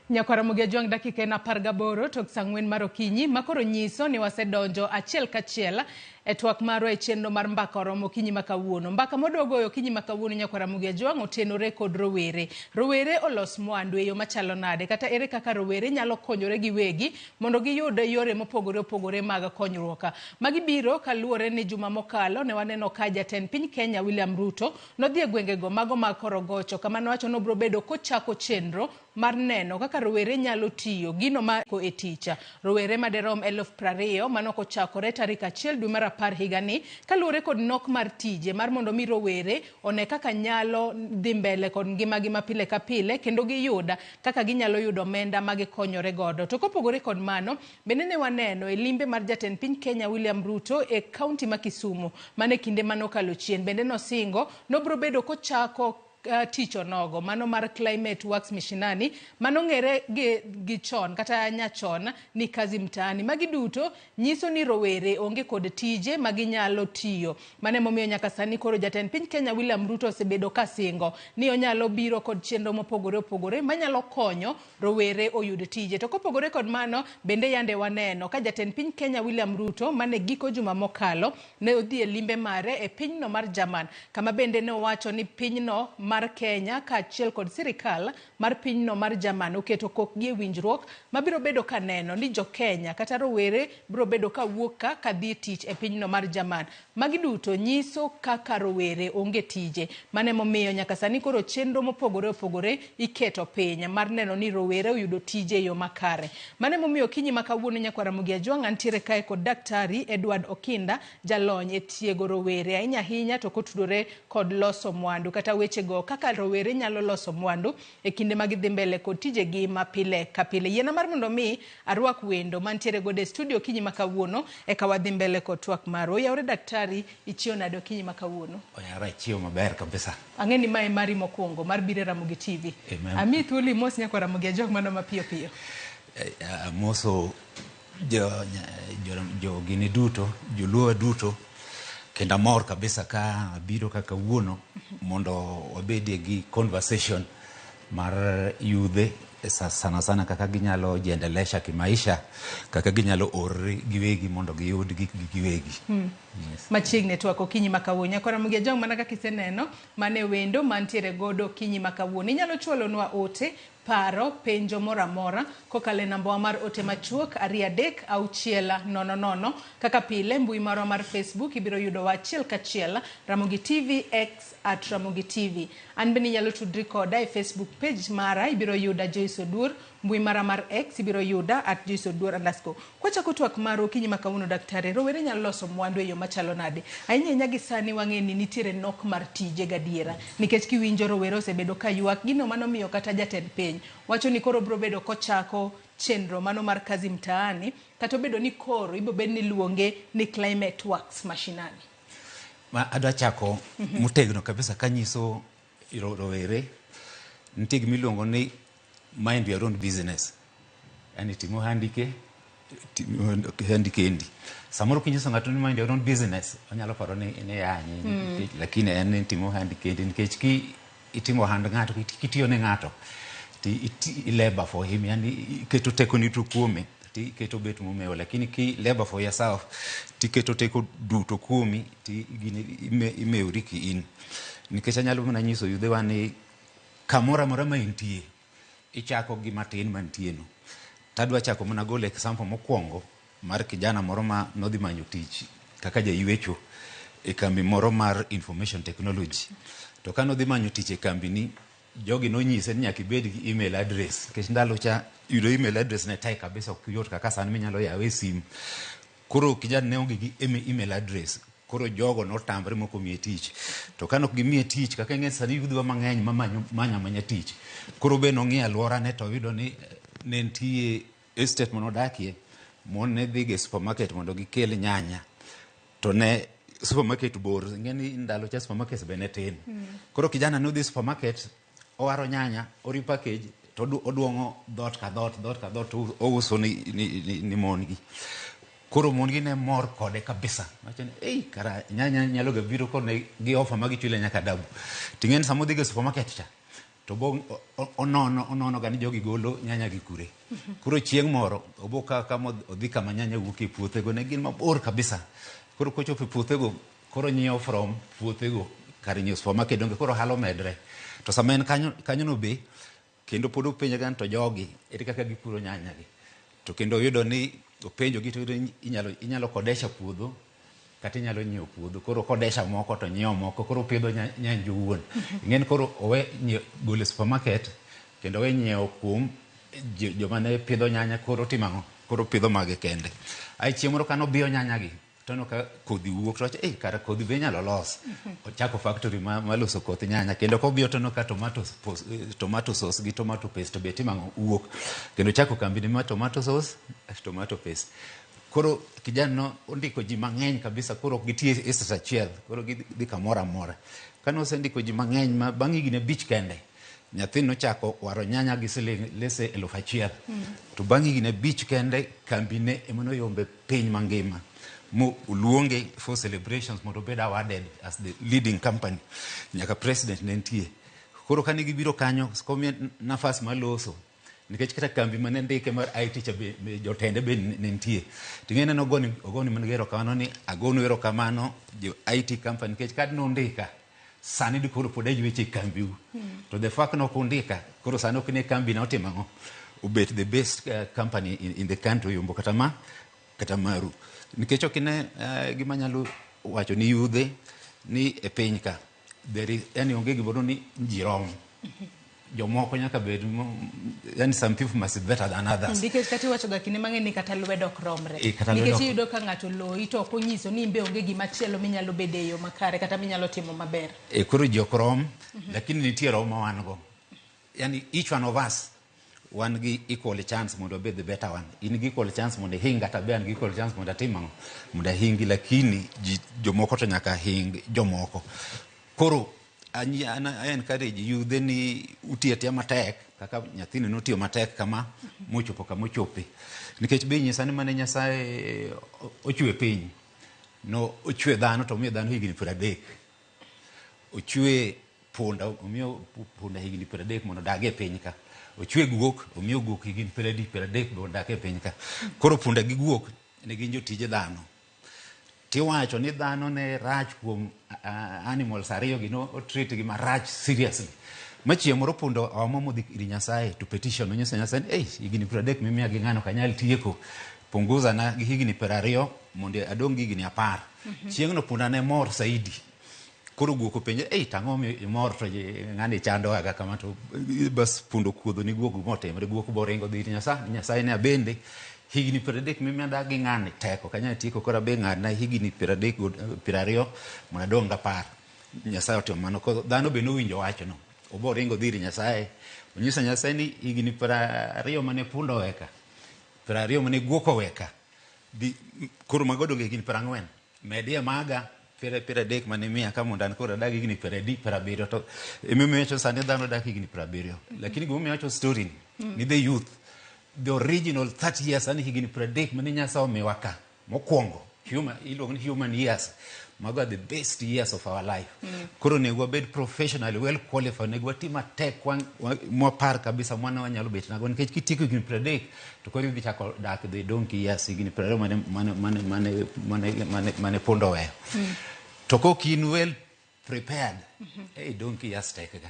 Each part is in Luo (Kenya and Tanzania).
Nyakwar Ramogi Ajwang' dakika en 18 tok saa 4 mar okinyi ma koro nyiso ni wasedonjo achiel kachiel e twak marwa e chenro mar mbaka oromo okinyi ma kawuono. Mbaka mwadwa goyo okinyi ma kawuono Nyakwar Ramogi Ajwang' otenore kod rowere. Rowere olos mwandu e yo machalo nade kata ere kaka rowere nyalo konyore giwegi mondo giyud yore mopogore opogore mag konyruok. Magi biro kaluwore ni juma mokalo ne waneno ka jatend piny Kenya William Ruto nodhi e gwengego mago mag Korogocho kama nowacho ni obiro bedo kochako chenro mar neno kaka rowere nyalo tiyo gino ma e tich. Rowere maderom 20,000 mano kochakore tarik 1 dwe mar 10 higani kaluwore kod nok mar tije mar mondo mi rowere one kaka nyalo dhi mbele kod ngimagi ma pile ka pile kendo giyud kaka ginyalo yudo omenda ma gikonyore godo. To kopogore kod mano, bende ne waneno e limbe mar jatend piny Kenya William Ruto e kaunti ma Kisumu mane kinde manokalo chien bende nosingo nobro bedo kochako tich onogo mano mar Climate Works Mishinani manong'ere gi chon kata nyachon ni Kazi Mtaani. Magi duto nyiso ni rowere onge kod tije ma ginyalo tiyo. Mano emomiyo nyaka sani koro jatend piny Kenya William Ruto osebedo ka singo ni onyalo biro kod chenro mopogore opogore manyalo konyo rowere oyud tije. To kopogore kod mano, bende yande waneno ka jatend piny Kenya William Ruto mane giko juma mokalo ne odhi e limbe mare e pinyno mar German, kama bende ne owacho ni pinyno mar Kenya kaachiel kod sirikal mar pinyno mar German oketo kokgi e winjruok mabiro bedo ka neno ni jo Kenya kata rowere biro bedo ka wuok ka kadhi tich e pinyno mar German. Magi duto nyiso kaka rowere onge tije. Mano emomiyo nyaka sani koro chenro mopogore opogore iketo piny mar neno ni rowere oyudo tije e yo makare. Mano emomiyo okinyi ma kawuono Nyakwar Ramogi Ajwang' antiere kae kod Daktari Edward Okinda, jalony e tiego rowere ahinya ahinya to kotudore kod loso mwandu kata wechego kaka rowere nyalo loso mwandu e kinde ma gidhi mbele kod tijegi ma pile ka pile. Yiena mar mondo mi arwak wendo mantiere godo e studio okinyi ma kawuono eka wadhi mbele kod twak marwa. Oyawre daktari, ichiew nade okinyi ma kawuono? Oyawre, achiew maber kabisa. Ang'e ni mae mari mokwongo mar biro e Ramogi TV. Amen. Amiyi thuolo imos nyakwa Ramogi Ajwang' mano mapiyo piyo. Amoso jo gini duto, joluo duto, kendo amor kabisa ka abiro ka kawuono mondo wabedie gi conversation mar yudhe sana sana kaka ginyalo jiendelesha kimaisha, kaka ginyalo orre giwegi mondo giyud gikgi giwegi. Yes. Machiegni e twak okinyi ma kawuono. Nyakwar Ramogi Ajwang' mana kaka iseneno, mane wendo mantiere godo okinyi ma kawuono. Inyalo chwalonwa ote, paro, penjo moro amora kokalo e nambawa mar ote machuok 23600. Kaka pile, mbui marwa mar Facebook ibiro yudowa achiel kachiel, Ramogi TV, X at Ramogi TV. An bende inyalo tudri koda e Facebook page mara, ibiro yuda Joyce Oduor, mbui mara mar X ibiro yuda at Joyce Oduor underscore. Kwachako twak marwa okinyi ma kawuono daktari, rowere nyalo loso mwandu e yo machalo nade? Ahinya ahinya gi sani wang'e ni nitiere nok mar tije gadiera. Nikech kiwinjo rowere osebedo ka ywak, gino manomiyo kata jatend piny wacho ni koro biro bedo kochako chenro mano mar Kazi Mtaani, kata obedo ni koro ibiro bed ni iluonge ni Climate Works Mashinani. Ma adwa chako motegno kabisa kanyiso rowere nitie gima iluongo ni mind your own business. Yani tim ohandi ke, tim ohandi kendi. Samoro kinyiso ng'ato ni mind your own business, onyalo paro ni iyanye, lakini en ni tim ohandi kendi nikech ki itimo ohand ng'ato, kitiyo ne ng'ato, ti i labor for him, yani iketo tekoni duto kuome, ti iketo bet momewo, lakini ki labor for yourself, tiketo teko duto kuomi, ti gini imewori ki in. Nikech anyalo mana nyiso yudhewa ni kamoro amora ma intie, ichako gi matin mantie no. Tadwa chako mana golo example mokwongo mar kijana moro ma nodhi manyo tich kaka jaywecho e kambi moro mar information technology. To ka nodhi manyo tich e kambi ni, jogi nonyise ni nyaka ibed gi email address. Nikech ndalo cha yudo email address ne tek kabisa, ok yot kaka sani minyalo yawe e sim. Koro kijana ne onge gi email address. Koro jogo notamre mok omiye tich. To kane ok gimiye tich, kaka ing'e sani yudhwa mang'eny ma manyo amanya tich. Koro be nong'iyo alworane to oyudo ni ne nitie estate manodakie, mon ne dhiga e supermarket mondo gikel nyanya. To ne supermarket bor, ing'e ni ndalo cha supermarket be ne tin. Koro kijana ne odhi e supermarket, owaro nyanya, o repackage, to oduong'o dhoot ka dhoot, dhoot ka dhoot, to ouso ni mon gi. Koro mon gi ne mor kode kabisa. Wacho ni, ei, kara nyanya nyalo ga biro kod gi offer ma gichule nyaka double. Ting'e ni sama odhi ga e supermarket cha, To bo onono onono ga ni jogi golo nyanya gi kure. Koro chieng' moro obo ka kama odhi kama nyanya wuok e puothego ne gin mabor kabisa. Koro kochopo e puothego koro nyiewo from puothego kar nyiewo supermarket donge koro ohala omedre. To sama en kanyo kanyono be kendo pod openjo ga ni to jogi ere kaka gipuro nyanya gi. To kendo oyudo ni openjo gi to oyudo ni inyalo kodesha puodho kata inyalo nyiewo puodho. Koro kodesha moko to nyiewo moko koro opidho nyanji owuon. Ing'eni koro owe golo e supermarket kendo owe nyiewo kuom joma ne pidho nyanya koro timo ang'o? Koro pidho mage kende. Ae chieng' moro kane obiyo nyanya gi to oneno ka kodhi wuok to owacho ei kara kodhi be inyalo los. Ochako factory ma loso koth nyanya kendo kobiyo to oneno ka tomato sauce gi tomato paste be timo ang'o? Wuok. Kendo ochako kambi ne mar tomato sauce, tomato paste. Koro kijana no ondiko ji mang'eny kabisa koro ok giti e state achiel koro gidhi kamoro amora. Kane osendiko ji mang'eny ma bang' higni 5 kende nyathini nochako waro nyanya gi siling lese 1000. To bang' higni 5 kende kambine ema noyombe piny mangima. Mo oluonge for celebrations mondo obed awarded as the leading company. Nyaka president ne nitie. Koro kane gibiro kanyo komiye nafas mar loso nikech kata kambi mane ndike mar IT cha be jotende be ne nitie. Ting'e ne ogoni mana erokamano ni agonu erokamano jo IT company nikech kad nundika sani di koro pod ayweche e kambiu. To the fact nok undika koro sani ok ne kambi na otimo ang'o? Obet the best company in the country oyombo kata ma kata maru. Nikech ok ine gima nyalo wacho ni yudhe ni e piny ka there is yani onge gimoro ni ji rom. Jomoko nyaka bed yani some people must be better than others. Nikech kata iwacho ga kinde mang'eny ni kata lwedo ok romre. E, kata lwedo Nikech iyudo ka ng'ato loyi to ok onyiso ni in be onge gima chielo minyalo bede e yo makare kata minyalo timo maber. E, koro ji ok rom, lakini nitie rom ma wan go. Yani each one of us wan gi equal chance mondo wabed the better one. In gi equal chance mondo ihing kata be an gi equal chance mondo atim ang'o? Mondo ahingi, lakini ji jomoko to nyaka hing jomoko. Koro an I encourage yudhe ni uti atiya matek kaka nyathini notiyo matek kama mochopo kama ochope. Nikech be inyisa ni mane Nyasaye ochwe piny, no ochwe dhano to omiyo dhano higni 30. Ochwe punda, omiyo punda higni 30 mondo odag e piny ka. Ochwe guok, omiyo guok higni 30 mondo odag e piny ka. Koro punda gi guok ne gin jotije dhano. Tiwacho ni dhano ne rach kuom animals ariyo gi no treat gi marach seriously. Ma chieng' moro punda oamo modhi ir Nyasaye to petition onyiso Nyasaye ni, "Ei, higni 30 mimiya gi ng'ano ok anyal tieko. Punguza na gi higni 20 mondo adong' gi higni 10." Chieng'no punda ne mor saidi. Koro guok openje, "Ei, to ang'o momiyo imor to ng'ani chandowa ga kama?" To bas punda okuodho ni guok gimotimre. Guok boringo dhi ir Nyasaye, Nyasaye ne abende higni 30 mimiya adak gi ng'ani tek ok anyal tieko koro abe ng'adna higni 30 mondo adong' gi 10. Nyasaye otimo mano. Koro dhano be nowinjo wachno. Obo ringo dhi ir Nyasaye. Onyiso Nyasaye ni higni 20 mane punda oweka, 20 mane guok oweka, koro mago odong' higni 40. Medie maga 30 mane imiya ka mondo an koro adag higni 70. To emomiyo awacho sani dhano dak higni 70. Lakini gimomiyo awacho story ni the youth, the original 30 years, yani higni 30 mane Nyasaye omiwa ka mokwongo, human, iluongo ni human years, mago are the best years of our life. Koro onego wabed professionally well qualified, onego wati matek mwapar kabisa mwana wanyalo bet nago, nikech kitieko higni 30 to koro idhi chako dak the donkey years, higni 20 mane punda oweyo. To kok in well prepared, hey, donkey years tek ga.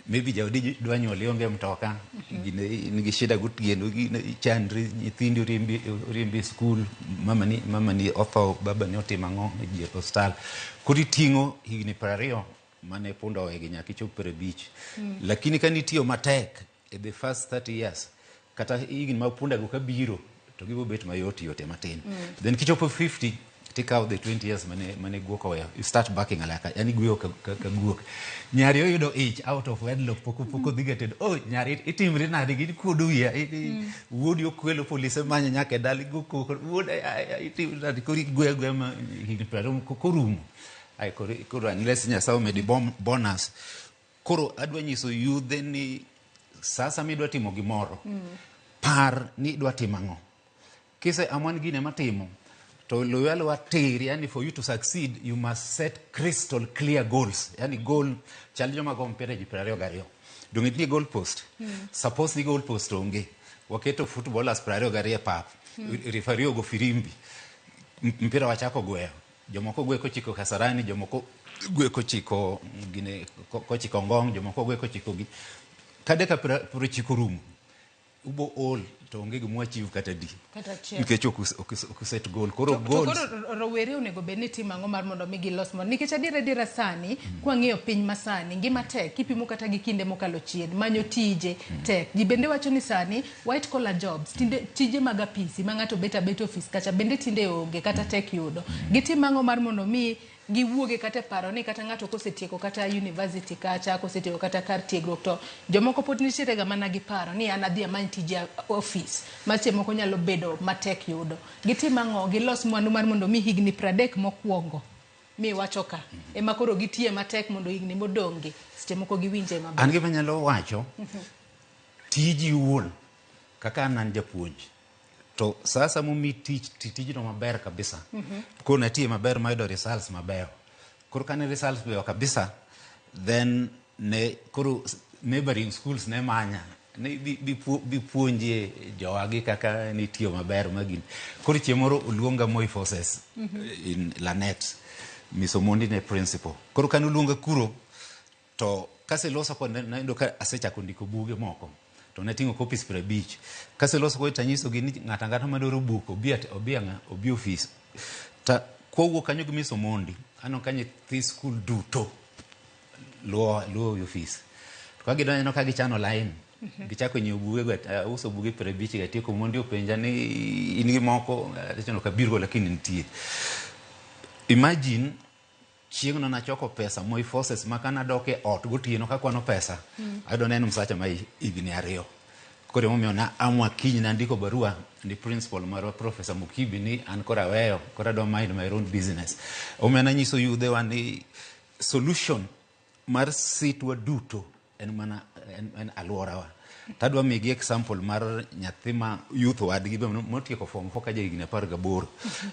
Maybe jaodi dwa nyuol ionge mtoka, in gi shida gotieno, chandri, nyithindi oriembi e skul, mama ni otho, baba ni otimo ang'o, ji e osiptal. Koro iting'o higni 20 mane punda owegi nyaka ichop 50. Lakini ka nitiyo matek e the first 30 years, kata higni mag punda go kabiro to gibo bet mayot yote matin. Then kichopo 50 tikawo the 20 years mane guok oweyo, you start backing alaka, yani gweyo ka guok. Nyari oyudo ich out of wedlock, pok odhi ga tedo. Oh, nyari itimri nade, gin kuodo wiya. Wuodi okwelo, polise manye nyaka e dala, igo koko, wuoda, itimri nade, koro igweyo agweya ma higni 20 korumo. Ai, koro unless Nyasaye omedi bonus. Koro adwa nyiso yudhe ni sasa midwa timo gimoro, par ni idwa timo ang'o. Kise amwan gine matimo, to luwe aluwa tir, yani for you to succeed, you must set crystal clear goals. Yani goal, chal joma go mpira ji 22. Donge nitie goal post? Suppose ni goal post onge, waketo footballers 22 e pap, referee ogo firimbi, mpira wachako gweyo, jomoko gwe kochiko Kasarani, jomoko gwe kochiko gine, kochiko Ngong, jomoko gwe kochiko gi ka dakika 90 rumo, ubo ol to onge gima wachiw kata di. Kata achiel. Nikech ok uset goal. Koro To goals koro rowere onego bed ni timo ang'o mar mondo mi gilos mondo nikech adiera adiera sani kwang'iyo piny masani ngima tek kipimo kata gi kinde mokalo chien, manyo tije tek. Ji bende wacho ni sani white collar jobs, tinde tije mag apisi ma ng'ato bet abet ofis kacha bende tinde onge kata tek yudo. Gitim ang'o mar mondo mi giwuoge kata e paro ni kata ng'ato kosetieko kata university kacha, kosetieko kata kar tiegruok, to jomoko pod nitiere ga mana gi paro ni an adhi amany tije ofis ma seche moko nyalo bedo matek yudo. Gitim ang'o? Gilos mwandu mar mondo mi higni 30 mokwongo miwacho ka ema koro gitiye matek mondo higni modong' gi seche moko giwinje maber. An gima anyalo wacho, tiji iwuon, kaka an japuonj, to sasa momi tich, tijno maber kabisa. Koro natiye maber mayudo results mabeyo. Koro kane results beyo kabisa, then ne koro neighboring schools ne manya ni bi puonjie jowagi kaka nitiyo maber magin. Koro chieng' moro oluonga Moi Forces in Lanet, Miss Omondi ne principal. Koro kane oluonga kuro, to kaseloso kode nayudo ka asechako ndiko buge moko, to nating'o copies 50. Kaseloso kode tanyisogi ni ng'ato ang'ata madwaro buk obi obi ang'a obi ofis. Ta kwawuok kanyo gi Miss Omondi, aneno ka nyithi skul duto luwo luwo e ofis. To ka gidonjo aneno ka gichano line, gichako nyiewo buge go, auso buge 50 ga tieko. Omondi openja ni in gi moko, awacho ni ok abirgo lakini nitie. Imagine chieng'no nachoko pesa Moi Forces ma kanadok e ot gotieno kakwano pesa, ayudo ne en msacha ma higni 2. Koro emomiyo na amua kiny nandiko barua ni principal marwa Professor Mukibi ni an koro aweyo, koro adwa mind my own business. Omiyo nanyiso yudhewa ni solution mar sitwa duto en mana en alworawa. Tadwa migi example mar nyathi ma youth wadgi be motieko form 4 ka ja higni 18.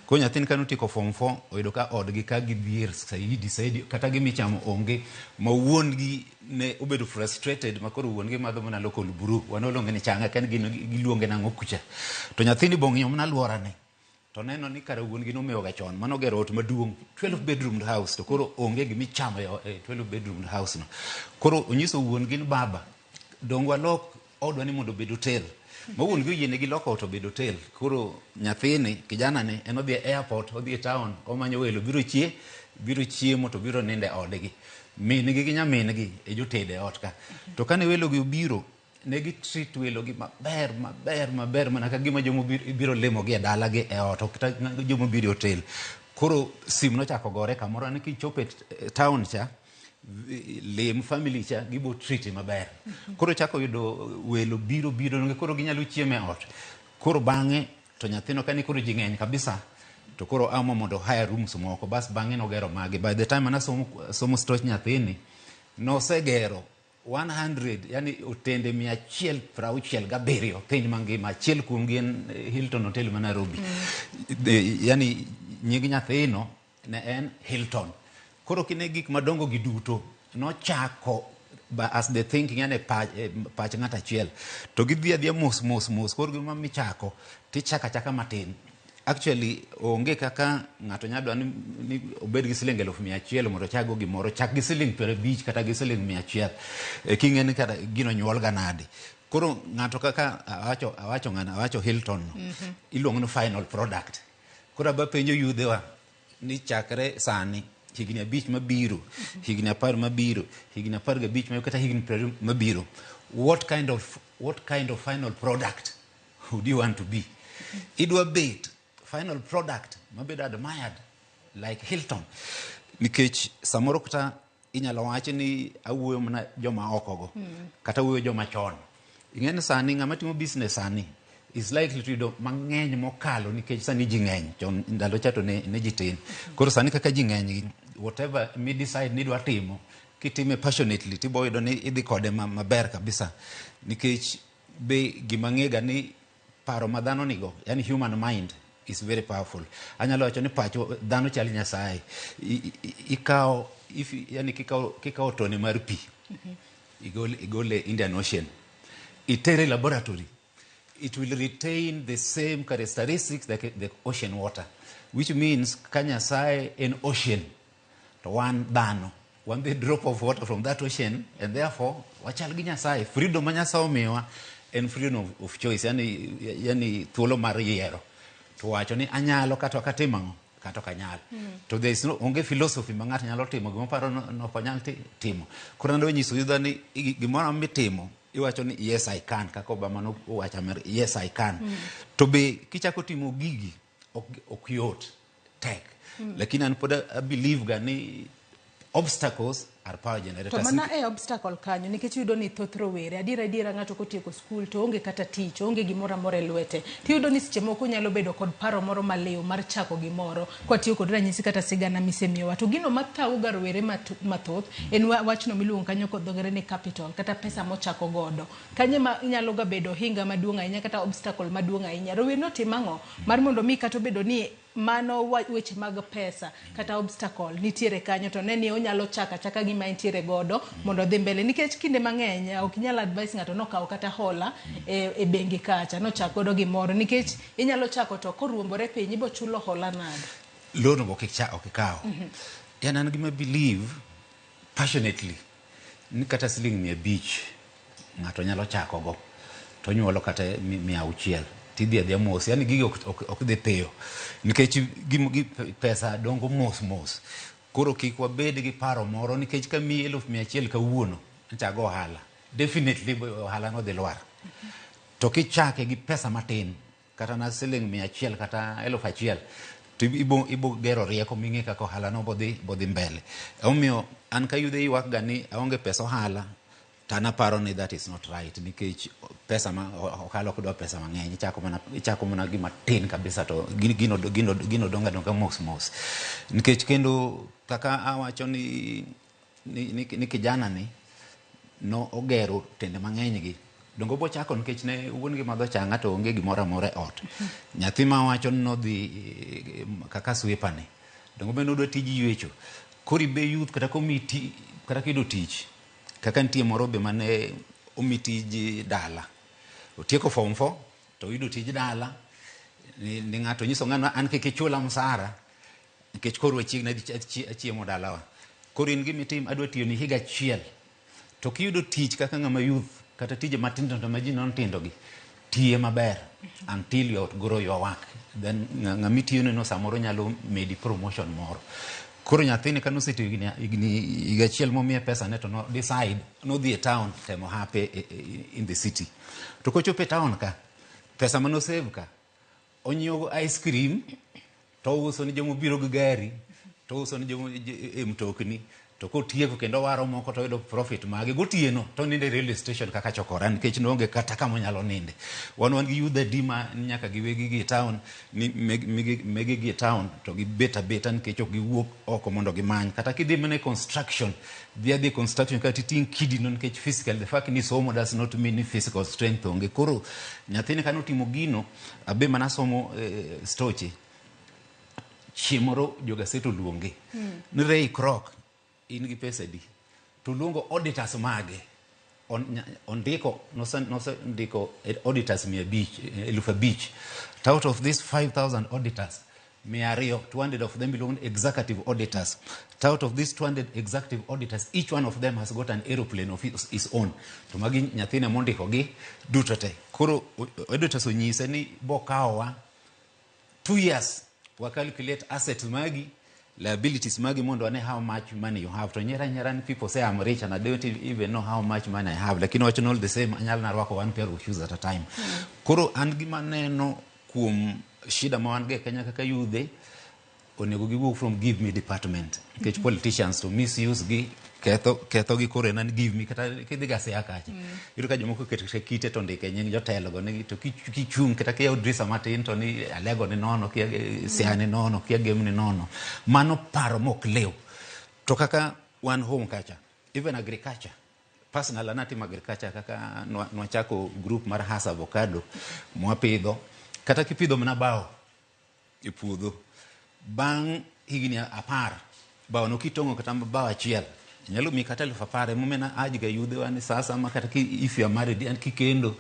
Koro nyathini kane otieko form 4 oyudo ka odgi ka gidhier saidi saidi, kata gimichamo onge, ma wuon gi ne obedo frustrated ma koro wuon gi madho mana local brew. Wan waluonge ni changa, ken gino giluonge nang'o kucha. To nyathini bo ng'iyo mana alworane, to neno ni kara wuon gi nomewo ga chon, mano gero ot maduong', 12 bedroom house, to koro onge gimichamo e 12 bedroom house no. Koro onyiso wuon gi ni baba, dong walok odwa ni mondo obed hotel. Ma wuon gi oyiene gi loko ot obed hotel. Koro nyathini, kijana ni, en odhi e airport, odhi e town, omanyo welo, biro chiemo to biro nindo e odgi. Min gi gi nyamin gi e jotedo e ot ka. To kane welo gi obiro, ne gi treat welo gi maber, maber, maber, mana ka gima joma biro limo gi e dala gi e ot, ok kata joma biro e hotel. Koro sim nochako gore kamoro ni kichopo e town cha, lim family cha, gibo treat maber. Koro chako yudo welo biro biro, koro ginyalo chiemo e ot. Koro bang'e to nyathino kane koro ji ng'eny kabisa, to koro amo mondo hire rooms moko, bas bang'e nogero mage. By the time anasomo somo stoch nyathini, nosegero 100, yani otende 167 piny mangima. Achiel kuomgi en Hilton Hotel ma Nairobi. Yani nying nyathino ne en Hilton. Koro kine gik madongo gi duto nochako ba as the thinking, yani pach ng'ato achiel. To gidhi adhiya mos mos mos, koro gima michako tichako achaka matin. Actually onge kaka ng'ato nyalo dwaro ni obed gi siling 100,000 mondo ochak go gimoro. Chak gi siling 50 kata gi siling 100. King'e ni kata gino nyuol ga nade. Koro ng'ato kaka awacho ng'ano, awacho Hilton no, iluongo ni final product. Koro aba penjo yudhewa ni chakre sani, higni 5 mabiro, higni 10 mabiro, higni 15 mabiro, kata higni 20 mabiro, what kind of final product would you want to be? Idwa bet final product mabedo admired like Hilton. Nikech samoro kata inyalo wach ni awuoyo mana joma oko go, kata awuoyo joma chon. Ing'e ni sani ng'ama timo business sani is likely to yudo mang'eny mokalo, nikech sani ji ng'eny, chon ndalo cha to ne ji tin. Koro sani kaka ji ng'eny, whatever mi decide ni idwa timo, kitime passionately, tibo yudo ni idhi kode maber kabisa. Nikech be gima ng'ega ni paro ma dhano nigo, yani human mind is very powerful. Anyalo wacho ni pach dhano chal Nyasaye. Ikawo, if, yani kikawo tone mar pi, Igole Indian Ocean, itere e laboratory, it will retain the same characteristics like the ocean water, which means ka Nyasaye en ocean to wan dhano, wan the drop of water from that ocean, and therefore wachal gi Nyasaye. Freedom ma Nyasaye omiyowa en freedom of choice, yani thuolo mar yiero to wacho ni anyalo kata ok atimo ang'o kata ok anyal. To there is no, onge philosophy ma ng'ato nyalo timo gima oparo no ok onyal timo. Koro nadwa nyiso yudha ni gimoro amora mitimo iwacho ni yes I can, kaka Obama nowacho Amerka, yes I can. To be kichako timo gigi ok yot, tek, lakini an pod a believe ga ni obstacles are power generators. To mana e obstacle kanyo, nikech iyudo ni thoth rowere, adiera adiera, ng'ato kotieko skul to onge kata tich, onge gimoro amora e lwete, tiyudo ni seche moko onyalo bedo kod paro moro maliw mar chako gimoro. Kwatiyo kod ranyisi kata sigana misemiyowa, to gino mathago ga rowere mathoth en wachno miluongo kanyo kod dho ngere ni capital, kata pesa mochako godo. Kanyo ma inyalo ga bedo hinga maduong' ahinya kata obstacle maduong' ahinya. Rowere notim ang'o mar mondo mi kata obedo ni mano weche mag pesa kata obstacle nitiere kanyo, to ne ni onyalo chako achaka gima entiere godo mondo odhi mbele? Nikech kinde mang'eny ok inyal advice ng'ato nokaw kata hola e bengi kacha nochak godo gimoro, nikech inyalo chako to koruombore piny ibo chulo hola nade? Loan go ok ikaw. Yani an gima believe passionately ni kata siling 500 ng'ato nyalo chako go to onyuolo kata 600, tidhi adhiya mos. Yani gigi ok dhi piyo nikech pesa dongo mos mos. Koro kik wabed gi paro moro, nikech ka miyi 100,000 kawuono ichago ohala, definitely ohala no dhi lwar. To kichake gi pesa matin, kata na siling 100 kata 1000, to ibo gero rieko ming'e kaka ohala no bodhi mbele. Emomiyo an ka yudhe ywak ga ni aonge pesa ohala, to an aparo ni that is not right, nikech pesa ma ohala ok dwa pesa mang'eny. Ichako mana gima tin kabisa to gino dongo adonga mos mos. Nikech kendo kaka awacho ni kijana ni no ogero tende mang'eny gi dongo bochako nikech ne wuon gi madho changa to onge gimoro amora e ot. Nyathi ma wacho ni nodhi kaka sweeper ni dongo be nodwa tij ywecho. Koro ibe youth, kata komiyi ti, kata kiyudo tich, kaka nitie moro be mane omi tij dala, otieko form 4 to oyudo tij dala ni ng'ato nyiso ng'ano an kik ichula msara nikech koro wachiegni adhi achiemo dalawa. Koro in gimitim, adwa tiyo ni higa achiel. To kiyudo tich kaka ng'ama youth, kata tije matindo to ma ji nono tindo gi, tiye maber until you outgrow your work, then ng'ama itiyone no samoro nyalo medi promotion moro. Koro nyathini ka nosetiyo higni higa achiel momiye pesa ne, to no decide nodhi e town temo hape in the city. To kochopo e town ka, pesa manosave ka onyiewo ice cream to ouso ni jomobiro gi gari, to ouso ni jomo e mtokni. To kotieko kendo owaro moko to oyudo profit mage. Gotieno to onindo e railway station kaka chokora, nikech noonge kata kama onyalo ninde. Wan gi youth adi ma nyaka giwegi gi e town ni megegi e town to gibet abeta nikech ok giwuok oko mondo gimany? Kata kidhi mana e construction, dhi adhi e construction kata iting' kidi no, nikech physical, the fact ni somo does not mean ni physical strength onge. Koro nyathini kane otimo gino, abe mana somo stoche, chieng' moro jogaset oluonge ni, "Ray Kroc, in gi pesa adi?" To luongo auditors mage. Ondiko nosendiko auditors 500, 5,000. To out of these 5000 auditors, 200, 200 of them belong executive auditors. To out of these 200 executive auditors, each one of them has got an aeroplane of his own. To magi nyathine mondiko gi duto te. Koro auditors onyise ni bokawowa 2 years wa calculate assets magi, liabilities magi, mondo wane how much money you have. To nyiera nyiera ni people say I'm rich and I don't even know how much money I have, lakini wacho ni all the same anyalo narwako one pair of shoes at a time. Koro an gima neno kuom shida ma wan go e Kenya kaka yudhe, onego giwuok from give me department, nikech politicians to misuse gi, ketho ketho gi. Koro en an give me, kata kidhi ga Siaya kacha, iyudo ka jomoko oketo kata kite to ndike nying jotelo go ni to kichung' kata kiyawo drisa matin to ni Alego ni nono, kia Siaya ni nono, kia Gem ni nono. Mano paro mok liw. To kaka wan home kacha, even agriculture, personal an atimo agriculture kaka nwachako group mar Hass avocado mwapidho. Kata kipidho mana bao e puodho, bang' higni 10 bao no kitong'o kata bao achiel Nyalo mi kata 10,000 emomiyo na urge ga yudhewa ni sasa ma kata if you are married and kikendo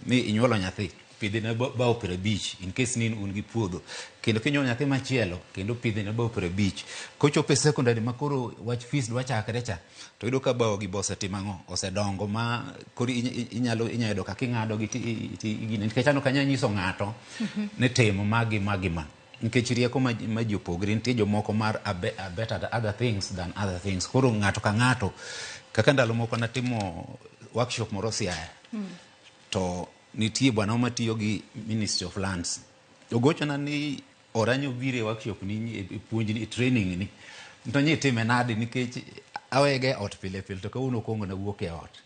mi inyuolo nyathi, pidhne bao 50 in case ni un gi puodho. Kendo kinyuolo nyathi machielo, kendo pidhne bao 50. Kochopo e secondary ma koro wach fees dwa chakre cha, to iyudo ka bao gi be osetimo ang'o? Osedongo ma koro inyalo yudo kaka ing'ado gi gine. Nikech an ok anyal nyiso ng'ato ni timo ma gi ma gi ma. Nikech rieko ma ji opogre, nitie jomoko mar are better at other things than other things. Koro ng'ato ka ng'ato, kaka ndalo moko natimo workshop moro Siaya, to nitie bwana matiyo gi Ministry of Lands. Ogochona ni oranyo biro e workshop ni, e puonj ni, e training ni. To nyi time nade nikech awege e ot pile pile to kawuono okuongo nawuok e ot.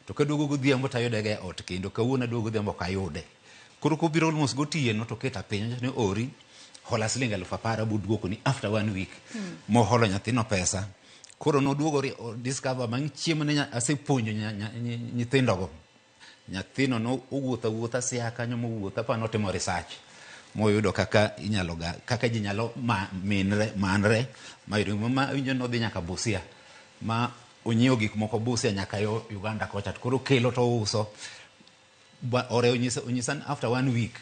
To kaduogo godhiambo to ayude ga e ot kendo kawuono aduogo godhiambo ok ayude. Koro kobiro almost gotieno to oketa piny ni ori hola siling 10,000 abo duokoni after 1 week. Moholo nyathino pesa. Koro noduogo discover bang' chiemo ne asepuonjo nyithindogo. Nyathino no owuotho awuotha Siaya kanyo mowuotho apa notimo research moyudo kaka inyalo ga kaka ji nyalo manre mayudo ma winjo nodhi nyaka Busia ma onyiewo gik moko Busia nyaka yo Uganda kocha to koro kelo to ouso. Ore onyisa ni after 1 week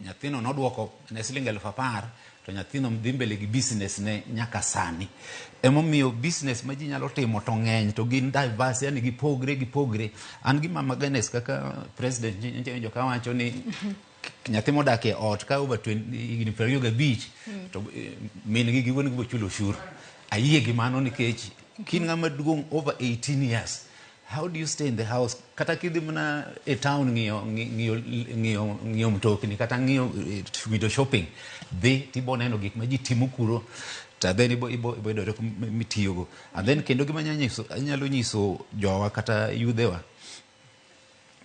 nyathino noduoko ne siling 10,000 to nyathino dhi mbele gi business ne nyaka sani. Emomiyo business ma ji nyalo timo to ng'eny to gin diverse, yani gipogre. An gi Mama Agnes kaka president nyicha kawacho ni nyathi modak e ot ka over higni 25 to min gi gi wuon gi bochulo ushuru. Ayie gi mano nikech kin ng'ama duong' over 18 years, how do you stay in the house? Kata kidhi mana e town ng'iyo mtokni kata ng'iyo window shopping, dhi tibo neno gik ma ji timo kuro to then ibo yudo rieko mitiyogo. And then kendo gima anyalo nyiso jowa kata yudhewa,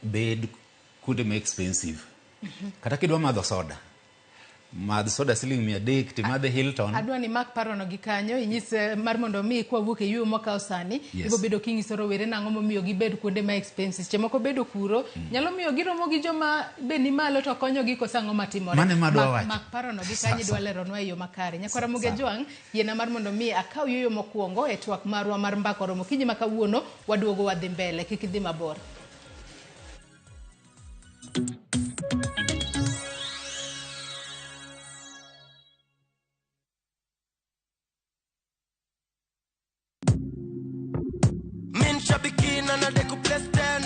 bed kuonde ma expensive. Kata kidwa madho soda, madh soda siling 300 timadhe Hilton. Adwa ni mak parono gi kanyo inyis mar mondo mi kwawuok e yueyo mwakawo sani. Yes. Ibo bedo kinyiso rowere nang'o momiyo gibed kuonde ma expensive. Seche moko bedo kuro nyalo miyo giromo gi joma be ni malo to konyogi koso ang'o matimore. Mano ema adwa wacho. Mak parono gi kanyo idwa leronwa e yo makare. Nyakwara Sa. Ojwang', yiena mar mondo mi akaw yueyo mokwongo e twak marwa mar mbaka oromo okinyi ma kawuono, waduogo wadhi mbele, kik idhi mabor.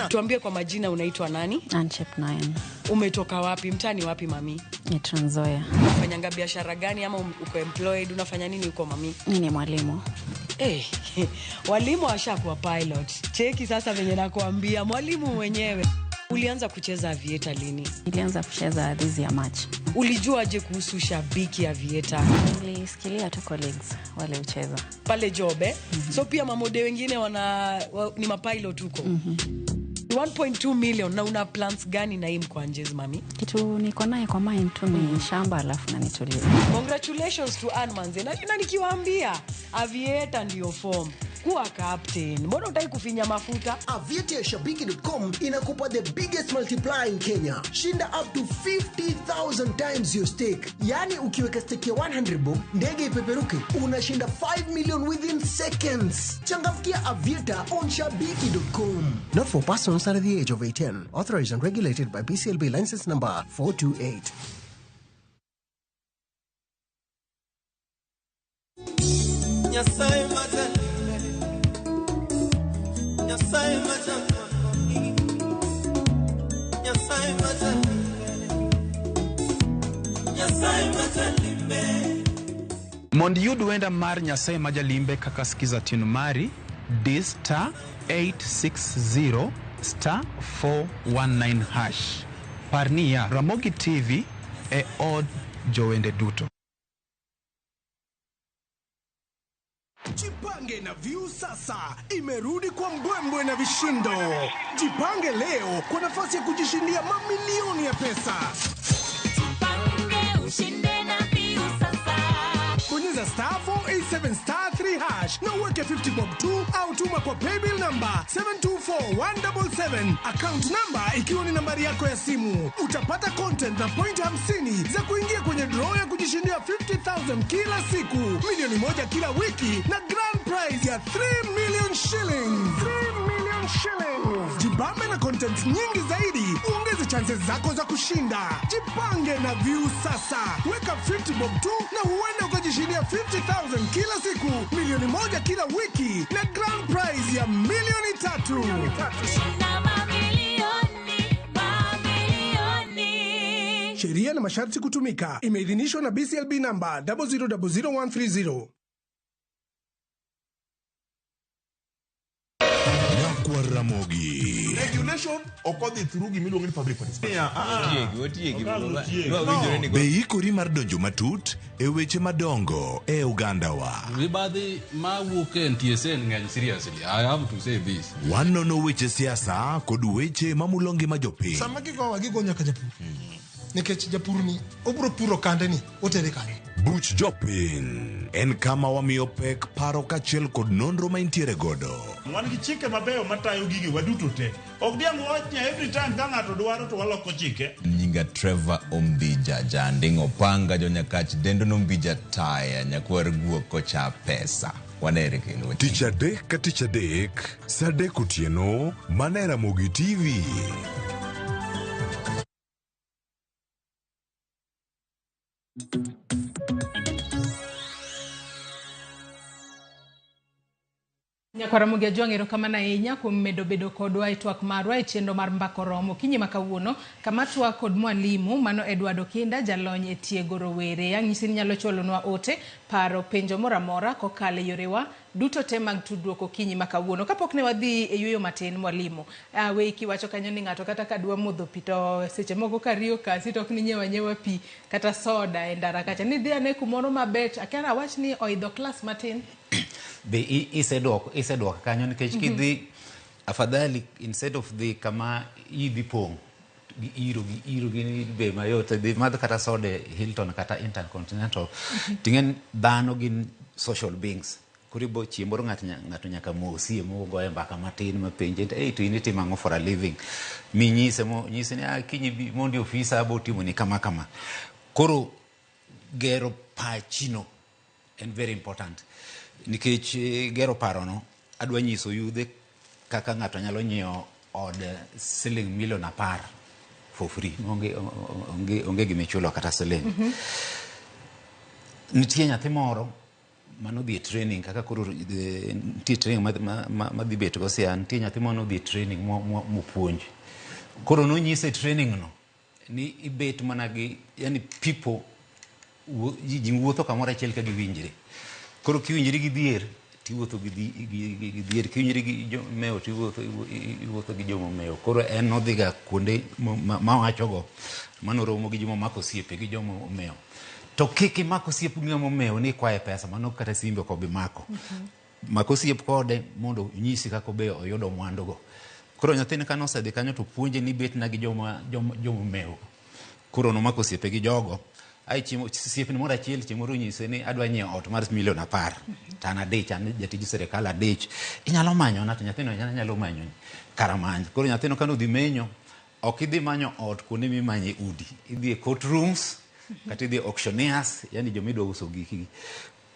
Tuambie kwa majina, unaitwa nani? Anchep 9. Umetoka wapi? Mtaani wapi mami? Ni Trans Nzoia. Unafanyanga biashara gani ama uko employed? Unafanya nini huko mami? Mimi ni mwalimu. Walimu washakuwa pilot. Cheki sasa venye nakuambia, mwalimu mwenyewe. Ulianza kucheza aviator lini? Nilianza kucheza this year March. Ulijuaje kuhusu shabiki aviator? Nilisikilia tu colleagues wale ucheza. Pale job eh? So pia mamode wengine ni mapilot huko. 1.2 million na una plans gani na hii mkwanjezi mami? Kitu niko naye kwa mind tu ni shamba alafu na nitulie. Congratulations to Ann Manze. Na nikiwaambia aviator ndio form. Kuwa captain. Mbona hutaki kufinya mafuta? Aviator shabiki.com inakupa the biggest multiplier in Kenya. Shinda up to 50,000 times your stake. Yani ukiweka stake ya 100 bob, ndege ipeperuke, unashinda 5 million within seconds. Changamkia Aviator on shabiki.com. Not for persons under the age of 18. Authorized and regulated by BCLB license number 428. Nyasaye majalimbe, Nyasaye majalimbe, Nyasaye majalimbe, Nyasaye majalimbe. Mondo iyud wenda mar Nyasaye majalimbe kaka skiza tune mari, di star 860 star 419 hash. Par niya, Ramogi TV e od jowende duto. Jipange na View sasa imerudi kwa mbwembwe na vishindo. Jipange leo kwa nafasi ya kujishindia mamilioni ya pesa. Jipange ushinde na View sasa. Bonyeza Bonyeza star 487 star 3 hash na uweke 50 bob tu au tuma kwa paybill number 724177, account number ikiwa ni nambari yako ya simu. Utapata content na point 50 za kuingia kwenye draw ya kujishindia 50,000 kila siku, 1 milioni kila wiki na grand prize ya 3 million shillings. 3 million shillings. Jibambe na content nyingi zaidi, uongeze chances zako za kushinda. Jipange na Viusasa, weka 50 bob tu na huenda ukajishindia 50,000 kila siku, 1 milioni kila wiki na grand prize ya 3 milioni. Shinda mamilioni, mamilioni. Sheria na masharti kutumika. Imeidhinishwa na BCLB namba 0000130. Nyakwar Ramogi. Regulation ok odhi through gimiluongo ni public participation. Be ikori mar donjo matut e weche madongo e ogandawa? Mibadhi mawuok e NTSA ng'eny. Seriously, I have to say this. Wanono weche siasa kod weche mamulo ngima jopiny. Sama gigowa, gigo nyaka japur, nikech japur ni obro puro kande ni otere kanye? Buch jopiny en kama wamiyo pek paro kaachiel kod nonro ma intiere godo. Wan gi chike mabeyo matayo gigi waduto te. Ok diang' wach ni every time ka ng'ato dwaro to waloko chike. Nyinga Trevor Ombija Janding Opanga jonyakach dendo nombija taya nyakwar guok kocha pesa wanere kendo. Tich adek ka tich adek sa 3 otieno mana e Ramogi TV. Nyakwar Ramogi Ajwang', erokamano ahinya kuom medo bedo kodwa e twak marwa e chenro mar Mbaka Oromo okinyi ma kawuono, kama twak kod mwalimu mano Edward Okinda, jalony e tiego rowere. Anyisi ni nyalo chwalonwa ote, paro, penjo moro amora kokalo e yorewa duto te mag tudruok okinyi ma kawuono. Kapok ne wadhi e yueyo matin, mwalimu, weyi kiwacho kanyo ni ng'ato kata ka dwa modho pi to seche moko ka riyo kasi to ok ni nyiew anyiewa pi kata soda e ndara kacha, ni dhi ane kumoro mabet, akia awach ni oidho klas matin. Be iseduoko kanyo nikech kidhi afadhali instead of dhi kama idhi pong' gi iro gi iro gi be mayot, dhi madh kata soda e Hilton kata Intercontinental. Ting'e dhano gin social beings, koro ibo chieng' moro ng'ato nyaka mosie mogoye mbaka matin mapenje, "Hey, to in itimo ang'o for a living?" Minyise mo nyise ni, "Ah, kinyi bi mondi ofisa abo timoni kama kama." Koro gero pachino en very important nikech gero parono adwa nyiso yudhe kaka ng'ato nyalo nyiewo od siling milion 10 for free, onge gimichulo kata siling. Nitie nyathi moro manodhi e training, kaka koro nitie training madhi bet go Siaya. Nitie nyathi moro nodhi e training mopuonj. Koro nonyise e training no ni ibet mana gi, yani, people ji wuotho kamoro achiel ka giwinjre. Koro kiwinjri gi dhier tiwuotho gi dhier, kiwinjri gi jomewo tiwuotho iwuotho gi jomomewo. Koro en nodhiga kuonde mawachogo manoromo gi joma mako osiepe gi joma omewo. To kik imak osiep gi ng'ama omewo ni ikwaye pesa, mano kata simbe ok obi mako. Mak osiep kode mondo onyisi kaka obe oyudo mwandugo. Koro nyathini kane osedhi kanyo to puonje ni betna gi joma omewo. Koro nomako osiepe gi jogo. Ai chieng' osiepne moro achiel chieng' moro onyise ni adwa nyiewo ot mar milion 10 to an adich, an jatij sirikal adich, inyalo manyona? To nyathino nyalo manyoni kara many. Koro nyathino kane odhi menyo, ok idhi manyo ot kuonde mimanye udi, idhi e court rooms kata idhi e auctioneers, yani joma idwa uso gikgi.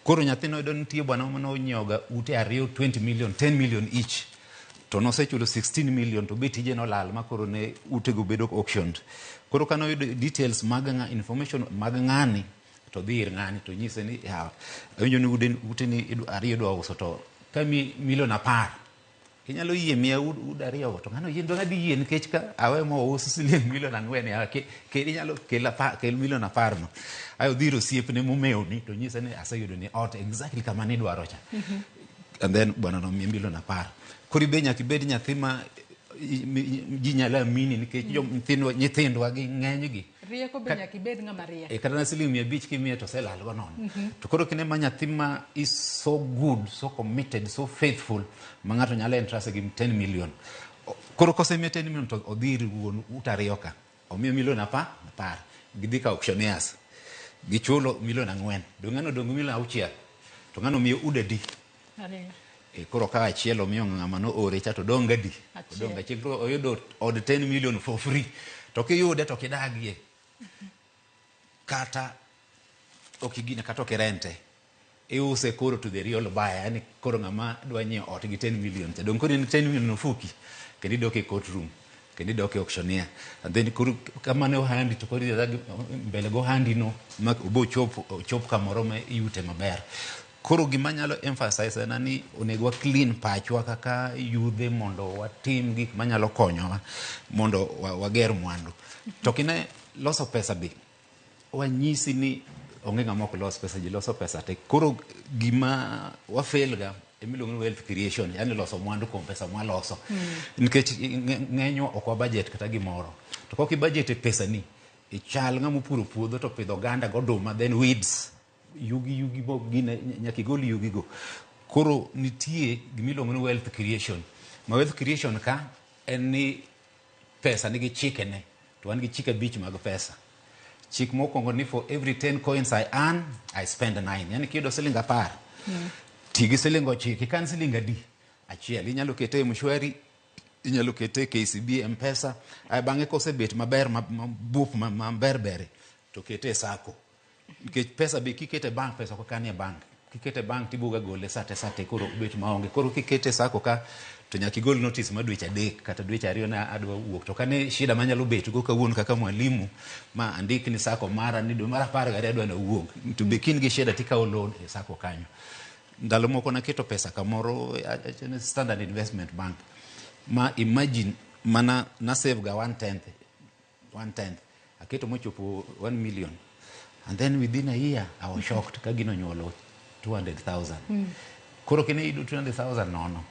Koro nyathino yudo nitie bwana mane onyiewoga ute ariyo 20 million, 10 million each, to nosechulo 16 million to be tije nolal ma koro ne utego bedo auctioned. Koro kane oyudo details mag information mag ng'ani to dhi ir ng'ani to nyise ni, "Yawa, awinjo ni ute ni ariyo idwa uso, to ka mi milion 10 inyalo yie miya ud ariyo go?" To ng'ano yie, "Dong' adhi yie nikech ka awe mous siling milion 4, yawa, kel inyalo kel apar, kel milion 10 no." Ayo odhi ir osiepne momewni to nyise ni aseyudo ni ot exactly kama nidwaro cha. And then bwana nomiye milion 10. Koro ibe nyaka ibed nyathi ma ji nyalo amini nikech nyithindwa gi ng'enygi Rieko be nyaka ibed ng'ama riek. E kata na siling 500 kimiye to oselal go nono. To koro kine ma nyathi ma is so good, so committed, so faithful ma ng'ato nyalo entrust gi 10 million. Koro kosemiye 10 million to odhi ir wuon ute ariyo ka omiyo milion 10 10, gidhi ka auctioneers. Gichulo milion 4. Dong' ng'ano odong' gi milion 6. To ng'ano miyo udi adi? 2. E, koro ka achiel omiyo ng'ama no ore cha to dong' gadi? Achiel. Odong' achiel. Koro oyudo od 10 million for free. To kiyude to kidagie. Kata ok igine kata ok irente. Iuse koro to the real buyer. Yani koro ng'ama dwa nyiewo ot gi 10 million cha. Dong' koro in 10 million ofuki. Kendo idok e court room. Kendo idok e auctioneer. And then koro kamano ohandi to koro idhi mbele go ohandi no ma obo chop ochop kamoro ma iyute maber. Koro gima nyalo emphasize en ni onego wa clean pachwa kaka yudhe mondo watim gik manyalo konyowa mondo wager mwandu. To kine loso pesa be wanyisi ni onge ng'ama ok los pesa, ji loso pesa te. Koro gima wafail ga emiluongo ni wealth creation, yani loso mwandu kuom pesa mwaloso. Nikech ng'enywa ok wa budget kata gimoro. To kok i budget e pesa ni, ichal ng'ama opuro puodho to opidho oganda goduma then weeds yugi yugi bo gine nyaka igol yugi go. Koro nitie gimiluongo ni wealth creation. Ma wealth creation ka en ni pesa nigi chikene to wan gi chike 5 mag pesa. Chik mokwongo ni for every 10 coins I earn, I spend 9. Yani kiyudo siling 10, ti gi siling 9, ikan siling adi? Achiel. Inyalo kete e M-Shwari, inyalo kete e KCB, M-Pesa. Ae bang'e kosebet maber mabup maber bere, to kete e sacco. Nikech pesa be kikete e bank, pesa ok kan e bank. Kikete e bank tibuga gole sate sate koro obet maonge. Koro kikete e sacco ka to nyaka igol notice mar dweche 3 kata dweche 2 na adwa wuok. To kane shida manyalo bet go kawuono kaka mwalimu ma andik ni sacco mara ni dwe mar 12 adwa nawuog. To be kin gi shida tikawo loan e sacco kanyo. Ndalo moko naketo pesa kamoro Standard Investment Bank. Ma imagine mana na save ga 1/10. 1/10. Aketo mochopo 1 million. And then within a year I was shocked ka gino nyuolo 200,000. Koro kine iyudo 200,000 nono.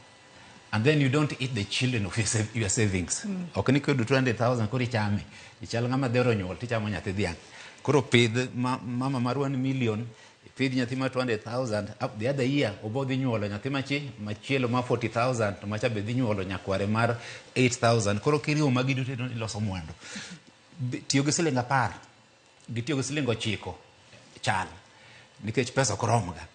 And then you don't eat the children of your savings. Ok ni kiyudo 200,000 koro ichame. Ichal ng'ama dhero onyuol tichamo nyathi dhiang'. Koro pidh mama mar 1 million, pidh nyathi mar 200,000, up the other year obo dhi nyuolo nyathi machielo ma 40,000 to macha be dhi nyuolo nyakware mar 8,000. Koro kiriwo magi duto iloso mwandu. Tiyo gi siling 10 gi tiyo gi siling 9 chal nikech pesa ok romga.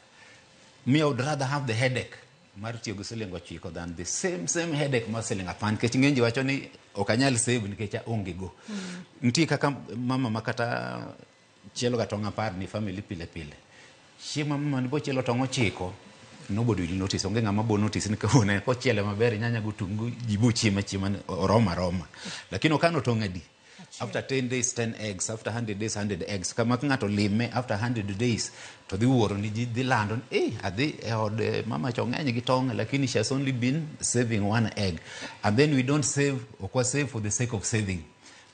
Me, I would rather have the headache mar tiyo gi siling 9 than the same headache mar siling 10 nikech ng'eny ji wacho ni ok anyal save nikech aonge go. Nitie kaka mama ma kata chielo ga tong' 10 ni family pile pile. Chieng' ma mama ni bochielo tong' 9, nobody will notice. Onge ng'ama bo notice ni kawuono kochiele maber nyanya gotungu ji bo chiemo achiema ni oroma aroma. Lakini okano tong' adi? After 10 days 10 eggs, after 100 days 100 eggs. Kama ka ng'ato lime after 100 days to dhi wuoro ni ji dhi lando ni adhi e od mama cha ong'eny gi tong' lakini she has only been saving 1 egg. And then we don't save, ok wa save for the sake of saving.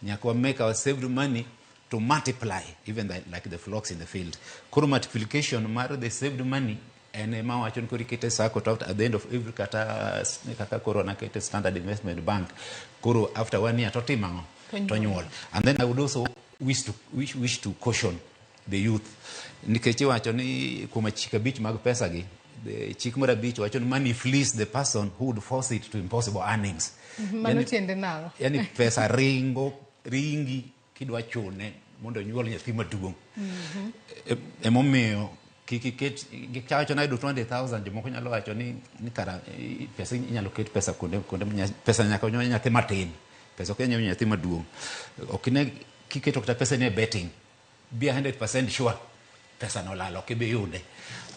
Nyaka wa make our saved money to multiply, even like the flocks in the field. Koro multiplication mar the saved money en ema wacho ni koro ikete sacco to at the end of every kata kaka koro nakete Standard Investment Bank, koro after 1 year to timo ang'o? To nyuol. And then I would also wish to caution the youth. Nikech iwacho ni kuom chik 5 mag pesa gi, chik mar 5 wacho ni money flees the person who would force it to impossible earnings. Mano tiende nang'o? Yani pesa ringo, ringi kidwa chune mondo onyuol nyathi maduong'. Emomiyo kik iket, kawacho ni ayudo 200,000, jomoko nyalo wacho ni kara, pesa inyalo ket pesa kuonde, kuonde pesa nyaka onyuol nyathi matin. Pesa ok nyal nyathi maduong'. Ok ine kiketo kata pesa ni e betting, be 100% sure pesa no olal, ok ibi yude.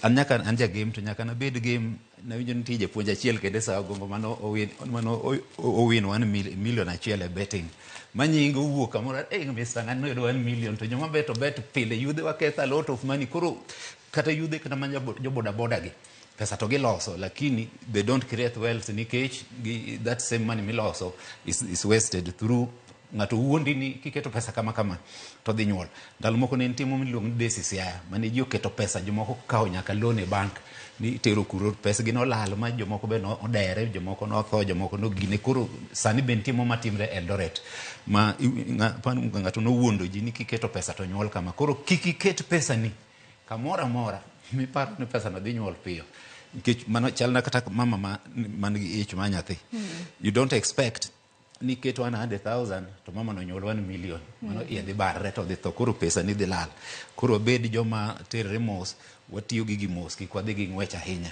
An nyaka an ja game to nyaka nabed game. Nawinjo nitie japuonj achiel kende sa Ogongo mano owin, mano owin 1 million achiel e betting. Ma nyinge owuok kamoro, Mr. Ng'ani noyudo 1 million to joma bet to bet pile yudhe waketho a lot of money. Koro kata yudhe kata mana jo boda boda gi pesa to giloso, lakini they don't create wealth nikech that same money miloso is wasted through ng'ato wuondi ni kiketo pesa kama kama to dhi nyuol. Ndalo moko ne nitie moro miluongo ni Desi Siaya mane ji oketo pesa, jomoko kawo nyaka loan e bank ni itero kuro, pesgi nolal ma jomoko be nodere, jomoko notho, jomoko nogine. Koro sani be nitie moro matimre Eldoret ma ng'ato nowuondo ji ni kiketo pesa to nyuol kama. Koro kik iket pesani kamoro amora miparo ni pesa no dhi nyuol piyo, nikech mano chalna kata mama man gi ich ma nyathi. You don't expect niket 100,000 to mama nonyuol 1 million. Mano iye dhi barre to dhi tho, koro pesa ni dhi lal. Koro wabed joma terre mos, watiyo gi gi mos, kik wadhi gi ng'wech ahinya.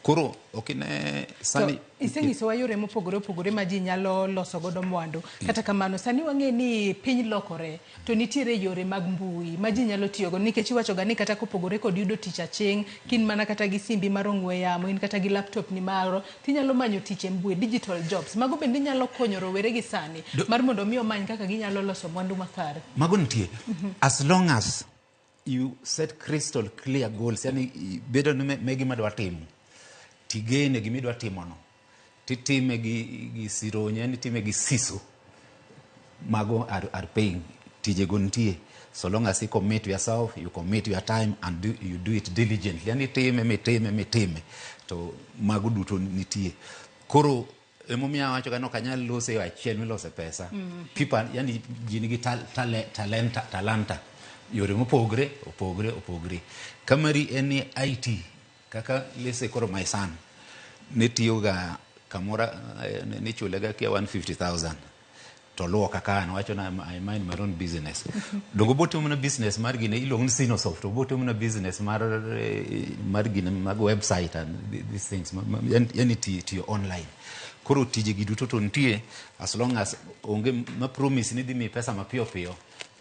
Koro ok ine sani. To isenyisowa yore mopogore opogore ma ji nyalo loso godo mwandu. Kata kamano, sani wang'e ni piny lokore to nitiere yore mag mbui ma ji nyalo tiyogo, nikech iwachoga ni kata kopogore kod yudo tich aching', kin mana kata gi simbi mar ong'we yamo, in kata gi laptop ni maro, tinyalo manyo tich e mbui, digital jobs. Mago bende nyalo konyo rowere gi sani mar mondo mi omany kaka ginyalo loso mwandu makare. Mago nitie. As long as you set crystal clear goals, yani bedo ni me gima dwa timo, tigene gima idwa timono, titime gi sironyo, yani itime gi siso, mago are paying. Tijego nitie. So long as you commit yourself, you commit your time and you do it diligently. Yani itime, mitime, mitime. To mago duto nitie. Koro emomiyo awacho ga ni ok anyal lose e yo achiel milose pesa. People, yani ji nigi talanta. Yore mopogre, opogre, opogre. Kamari en ni IT, kaka let's say koro my son, ne tiyoga kamoro, nichule ga kia 150,000. To luwo kaka an, wacho na I mind my own business. Dongo botimo mana business mar gine iluongo ni Sinosoft, obotimo mana business mar gine mag website and these things, yani tiyo online. Koro tije gi duto to nitie, as long as onge ma promise ni dhi miyi pesa mapiyo piyo,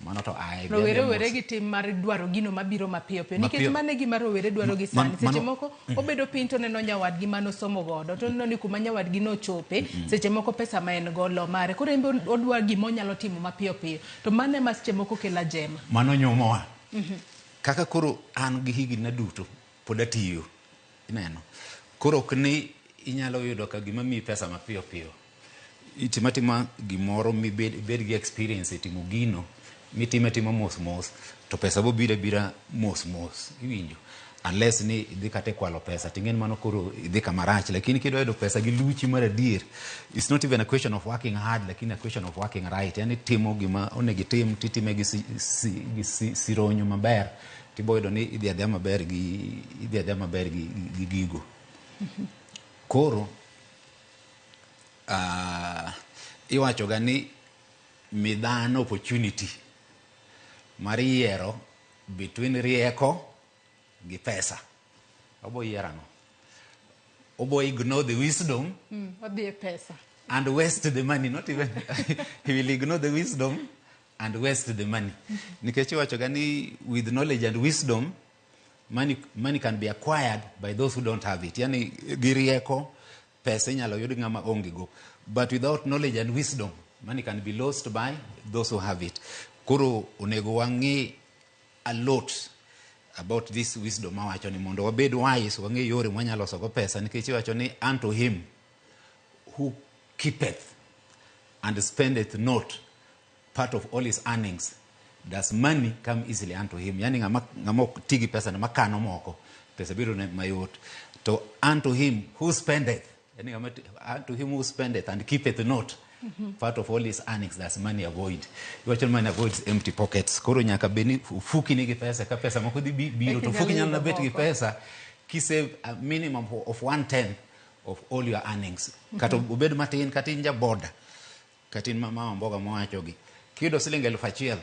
mano to ae. Rowere were gi tim mar dwaro gino mabiro mapiyo piyo, nikech Mapiyo. mano e gima rowere dwaro gi sani. Seche moko obedo piny to oneno nyawadgi manosomo godo, to oneno ni kuma nyawadgi nochope, seche moko pesa ma en go lo mare, koro en be odwa gima onyalo timo mapiyo piyo, to mano ema seche moko kelo ajema. Mano nyumowa. Kaka koro an gi higni na duto pod atiyo, ineno. Koro ok ni inyalo yudo ka gima miyi pesa mapiyo piyo. Itimo atima gimoro mibed ibed gi experience e timo gino, mitime tima mos mos, to pesa bo biro abira mos mos, iwinjo. Unless ni idhi kata e kwalo pesa, ting'e ni mano koro idhi kama rach, lakini kidwa yudo pesa gi luchi mar adier, it's not even a question of working hard, lakini a question of working right. Yani timo gima onego itim, titime gi sironyo maber, tibo yudo ni idhi adhiya maber gi, idhi adhiya maber gi gigo. Koro, iwacho ga ni mi dhano opportunity mar yiero between rieko gi pesa. Obo yiero ang'o? Obo ignore the wisdom Odhi e pesa. and waste the money. Not even he will ignore the wisdom and waste the money. Nikech iwacho ga ni with knowledge and wisdom, money can be acquired by those who don't have it. Yani gi rieko, pesa inyalo yud ng'ama onge go. But without knowledge and wisdom, money can be lost by those who have it. Koro onego wang'e a lot about this wisdom mawacho ni mondo wabed wise, wang'e yore mwanyalo loso go pesa, nikech iwacho ni unto him who keepeth and spendeth not part of all his earnings does money come easily unto him. Yani ng'ama ok ti gi pesa ne makano moko, pesa biro ne mayot. To unto him who spendeth, yani ng'ama unto him who spendeth and keepeth not part of all his earnings does money avoid. Iwacho ni money avoids empty pockets. Koro nyaka bed ni ofuki nigi pesa, ka pesa moko dhi biro, to Eka ofuki inyalo nyalo bet gi yudo moko. pesa kisave a minimum of 1/10 of all your earnings. Kata obed matin, kata in ja boda, kata in mama mboga mowachogi. Kiyudo siling eluf achiel,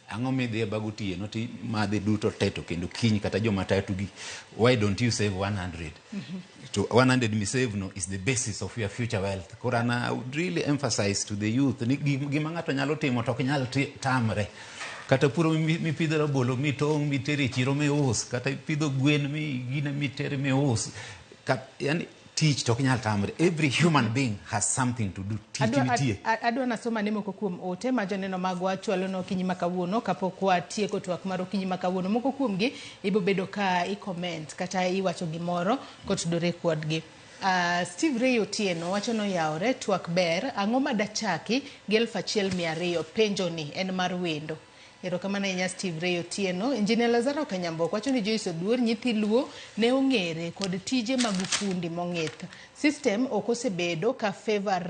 ang'o midhi e bag otieno ti madhi duto te to kendo kiny kata joma tatugi, why don't you save 100? To 100 mi save no is the basis of your future wealth. Koro an I would really emphasize to the youth ni gima ng'ato nyalo timo to ok nyal tamre. Kata puro mipidho rabolo mitong' mitere e chiro mius, kata ipidho gwen mi gine mitere mius. Yani tich to ok nyal tamre. Every human being has something to do. Tich nitie. Adwa nasoma ne moko kuom ote ma joneno magwa chwalo no okinyi ma kawuono kapok watieko twak mar okinyi ma kawuono. Moko kuomgi ibo bedo ka i-comment kata iwacho gimoro kotudore kodgi. Steve Ray Otieno wacho noyawore twak ber, ang'o ma dachaki gi eluf achiel mia ariyo? Penjo ni en mar wendo. Erokamano ahinya Steve Ray Otieno. Engineer Lazaro Kanyambok wacho ni Joyce Oduor nyithi Luo ne ong'ere kod tije mag ufundi mong'ith. System ok osebedo ka favor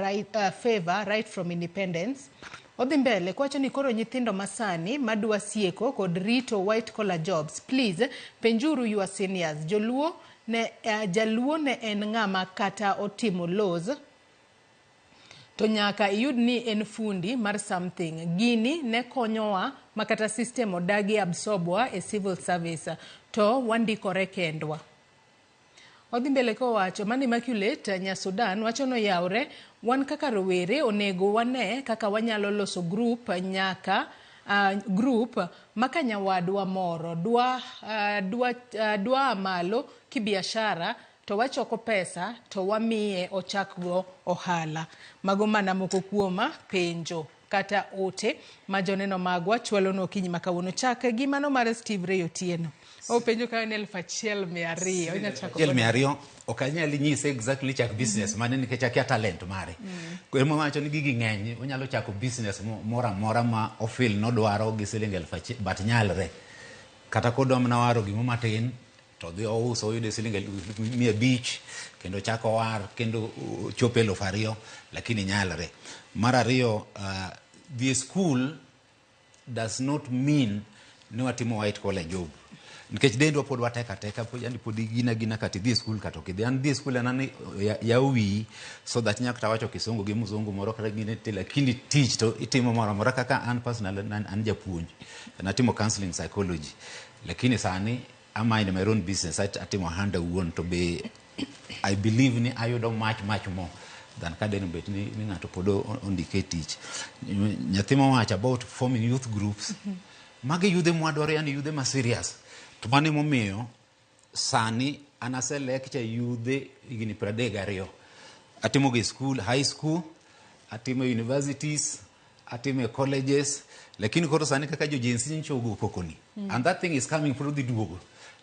right from independence. Odhi mbele kowacho ni koro nyithindo masani madwa sieko kod rito white collar jobs, please penjuru your seniors. Joluo ne jaluo ne en ng'ama kata otimo laws To nyaka iyud ni en fundi mar something. Gini ne konyowa makata system odagi absorbwa e civil service to wandikore kendwa. Odhi mbele kowacho mano Immaculate nya Sudan wacho noyawre wan kaka rowere onego wane kaka wanyalo loso group nyaka group maka nyawadwa moro dwa malo kibiashara to wachoko pesa to wamiye ochakgo ohala. Mago mana moko kuom penjo kata ote ma joneno magwa chwalo okinyi ma kawuono. Chak gi mano mar Steve Ray Otieno. Openjo ka en 1200. Onya chako 1200 ok anyal nyise exactly chak business mane nikech akia talent mare. Ema wacho ni gigi ng'eny onyalo chako business moro amora ma ofil nodwaro gi siling 1000 but nyalre. Kata kodwa mana waro gimo matin to dhi ouso oyude siling 500 kendo chako war kendo chopo 2000 lakini nyalre. Mar ariyo, dhi e school does not mean ni watimo white collar job. Nikech dendwa pod wateka teka pod yani pod gina gina kata idhi e school kata ok idhi. An dhi e school en ani yawo wiyi so that inyalo kata wacho kisungu gi mzungu moro kata gine te lakini tich to itimo moro amora kaka an personal an japuonj. Natimo counseling psychology. Lakini sani I mind my own business atimo ohanda wuon to be I believe ni ayudo much much more than ka deno bet ni ng'ato pod ondike tich. Nyathi mowacho about forming youth groups. Magi yudhe mwadwaro yani yudhe ma serious. To mano emomiyo sani an ase lecture yudhe higni 32. Atimo gi school, high school, atimo e universities, atimo e colleges, lakini koro sani kaka jo Gen Z nyocha ogo koko ni. And that thing is coming pod dhi duogo.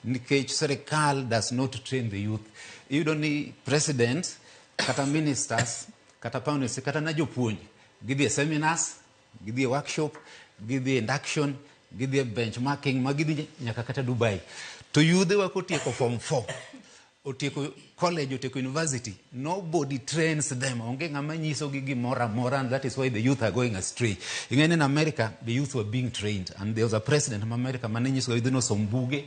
Nikech serikal does not train the youth. Iyudo ni president, kata ministers, kata panelists, kata na jopuonj, gidhi e seminars, gidhi e workshop, gidhi e induction, gidhi e benchmarking, ma gidhi nyaka kata Dubai. To yudhe wa kotieko form 4, otieko college, otieko university, nobody trains them. Onge ng'ama nyisogi gimoro amora, and that is why the youth are going astray. Ing'e ni in America, the youth were being trained, and there was a president ma America mane nyiso yudhe nosom buge,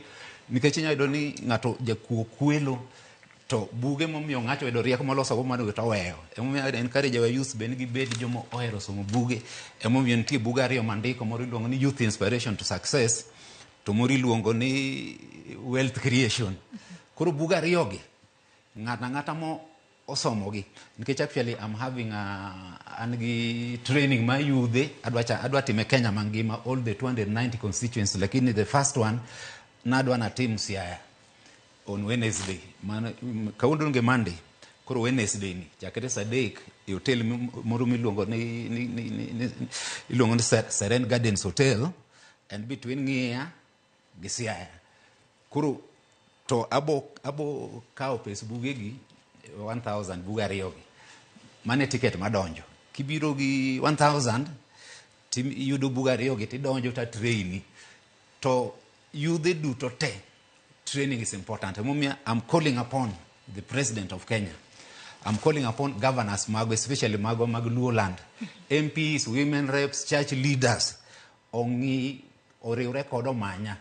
nikech inyalo yudo ni ng'ato jakuo kwelo, to buge momiyo ng'ato oyudo rieko molosogo mano to oweyo. Emomiyo I encourage our youth bende gibed joma ohero somo buge. Emomiyo nitie buge ariyo mandiko, moro iluongo ni Youth Inspiration to Success, to moro iluongo ni Wealth Creation. Koro buge ariyogi, ng'ato ang'ata mo osomogi, nikech actually I'm having a, an gi training mar yudhe, adwa time Kenya mangima, all the 290 constituencies, lakini the first one nadwa natim Siaya on Wednesday. Mano, kawuono onge Monday, koro Wednesday ni, chakre saa 3 e hotel moro miluongo ni iluongo ni Serene Gardens Hotel, and between Ng'iya gi Siaya. Koro to abo kawo pes bugegi 1000 buge ariyogi. Mano e ticket madonjo. Kibiro gi 1000 tiyudo buge ariyogi tidonjo ta traini. To yudhe duto te, training is important. Emomiyo I'm calling upon the president of Kenya. I'm calling upon governors mago, especially mago mag Luo land, MPs, women reps, church leaders, ong'i oriwre kod omanya.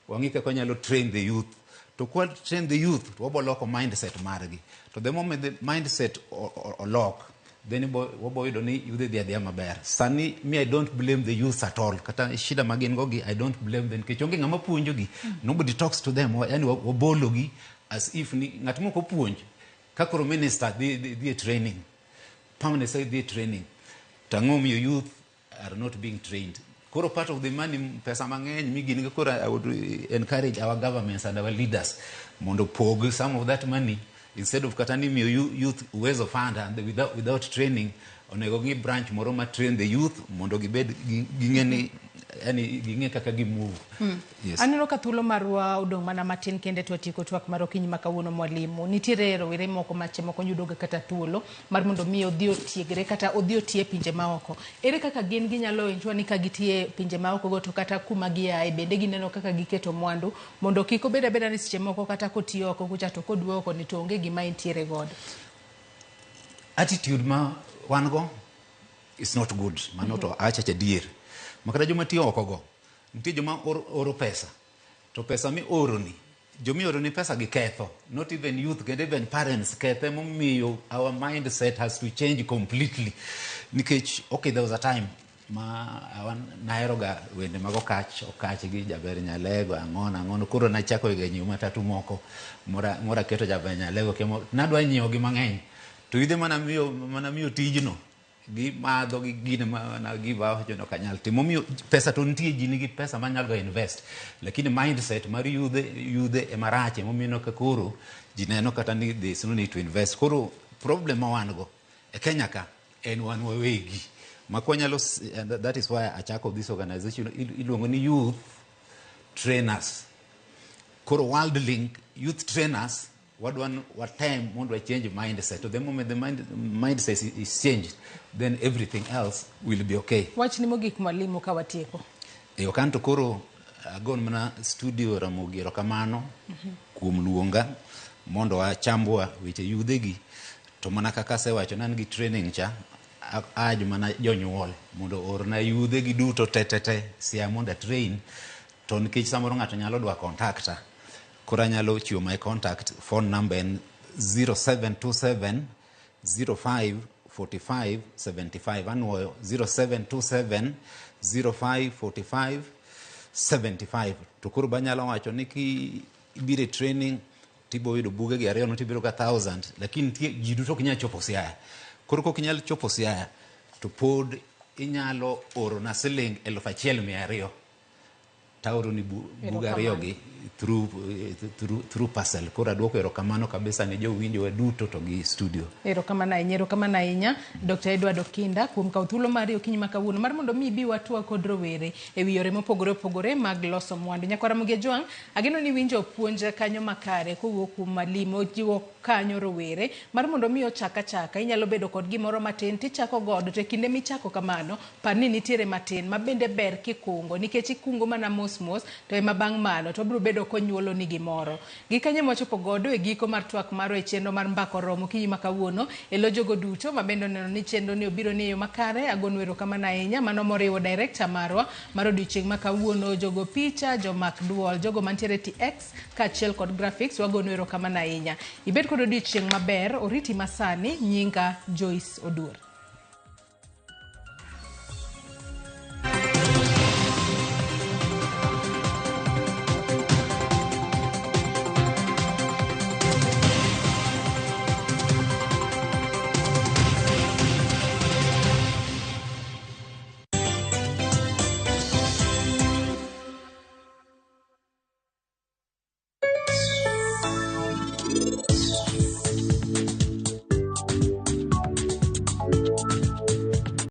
Wang'i kaka wanyalo train the youth. To kwa train the youth, to wabo loko mindset margi. To the moment the mindset olok, then wabo yudo ni yudhe dhi adhiya maber. Sani, me I don't blame the youth at all. Kata shida ma gin go gi, I don't blame them. Nikech onge ng'ama puonjogi. Nobody talks to them. Yani wabologi as if ni ng'at moko puonj. Ka koro minister dhi e training. Permanent secretary dhi e training. To ang'o momiyo youth are not being trained? Koro part of the money, pesa mang'eny migin go, koro I would encourage our governments and our leaders mondo pog some of that money instead of kata ni miyo youth Uwezo Fund and without training, onego gi branch moro ma train the youth mondo gibed ging'e ni, yani ging'e kaka gi move. Yes. Aneno ka thuolo marwa odong' mana matin kende to watieko twak mar okinyi ma kawuono mwalimu. Nitiere rowere moko ma seche moko yudo ga kata thuolo mar mondo mi odhi otiegre kata odhi otiye pinje maoko. Ere kaka gin ginyalo ensure ni ka gitiye pinje maoko go to kata kuma giaye bende gineno kaka giketo mwandu mondo kik obed abeda ni seche moko kata kotiyo oko kucha to koduogo oko ni to onge gima entiere godo. Attitude ma wan go is not good. Mano to awacho adier. Makata joma tiyo oko go, nitie joma oro pesa. To pesa mi oro ni, Jomioro ni pesa gi ketho, not even youth, kendo even parents kethe. Momiyo our mindset has to change completely, nikech okay, there was a time ma awan naheroga wende mag Okach, Okach gi Jaber Nyalego, ang'ono ang'ono. Koro nachako ga nyiewo matatu moko mora mora keto Jaber Nyalego kemo nadwa nyiewo gi mang'eny, to yudhe mana miyo tijno gimadho gi gine mana giva wacho ni ok anyal timo. Omiyo pesa to nitie, ji nigi pesa manyalo ga invest, lakini mindset mar yudhe yudhe ema rach. Emomiyo ineno ka koro ji neno kata ni there is no need to invest. Koro problem ma wan go e Kenya ka en wan wawegi ma kwanyalo and that is why achako this organization iluongo ni Youth Trainers. Koro World Link Youth Trainers, wadwa ni watem mondo wa change mindset. To the moment the mindset is changed, then everything else will be okay. Wachni mogik, mwalimu, ka watieko. E okan to koro agon mana studio Ramogi erokamano kuom luonga mondo wachambwa weche yudhegi. To mana kaka asewacho, ne an gi training cha aj mana jonyuol mondo oorna yudhegi duto te te te sia mondo atrain. To nikech samoro ng'ato nyalo dwa contacta, koro anyalo chiwo my contact phone number en 0727 05 45 75. Anuoyo, 0727 05 45 75. To koro banyalo wacho ni ki ibiro e training tibo yudo buge gi ariyo no, tibiro ka 1000, lakini nitie ji duto ok nyal chopo Siaya. Koro kok inyal chopo Siaya to pod inyalo orona siling 1200 taoroni buge ariyo gi through parcel. Koro aduoko erokamano kabisa ne jowinjowa duto to gi studio. Erokamano ahinya, erokamano ahinya, Dr. Edward Okinda, kuom kawo thuolo mari okinyi ma kawuono mar mondo mi ibi watwa kod rowere e wi yore mopogore opogore mag loso mwandu. Nyakwara Ramogi Jwang', ageno ni winjo puonj kanyo makare kowuok kuom mwalimu jiwo kanyo rowere mar mondo mi ochak achaka. Inyalo bedo kod gimoro matin tichako godo, to e kinde michako kamano, par ni nitiere matin ma bende ber kikungo, nikech ikungo mana mos mos to ema bang' mano to obiro bedo konyuolo ni gimoro. Gi kanyo mwachopo godo e giko mar twak marwa e chenro mar Mbaka Oromo okinyi ma kawuono. E lo jogo duto ma bende oneno ni chenro ni obiro ni e yo makare, agonu erokamano ahinya, mano moriwo director marwa mar odiochieng' ma kawuono, jogo picha, jomak duol, jogo mantiere TX kaachiel kod graphics, wagonu erokamano ahinya. Ibed kod odiochieng' maber, oriti masani, nyinga Joyce Oduor.